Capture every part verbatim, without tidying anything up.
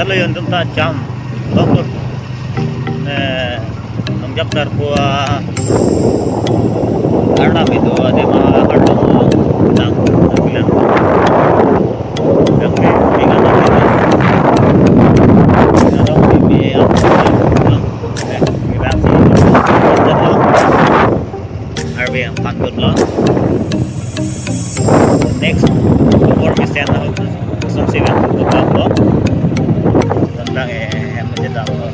Halo, yun tum ta cham. Doktor. Eh, nongjap tarpo, ah, Arnam itu, ah, dia mah hardom tang bilang. Bilang ke, bilang ke. Bilang ke, bilang ke. Eh, bilang sih. Arve yang pantun lo. Next, four percent lo. Lason si vang tutup lo. Tentang, eh, yang menjadi lo.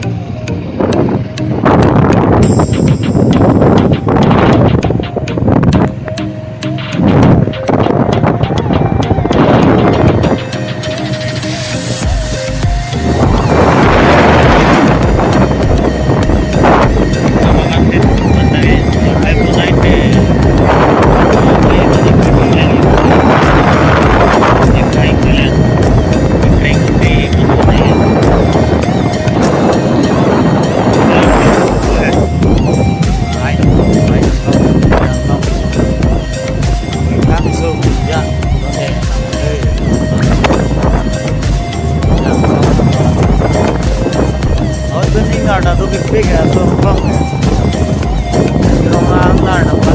Langsung, ya. Oke. Langsung. Oh, itu nih nggak ada tuh big big ya, tuh, Bang. Di rumah nggak ada.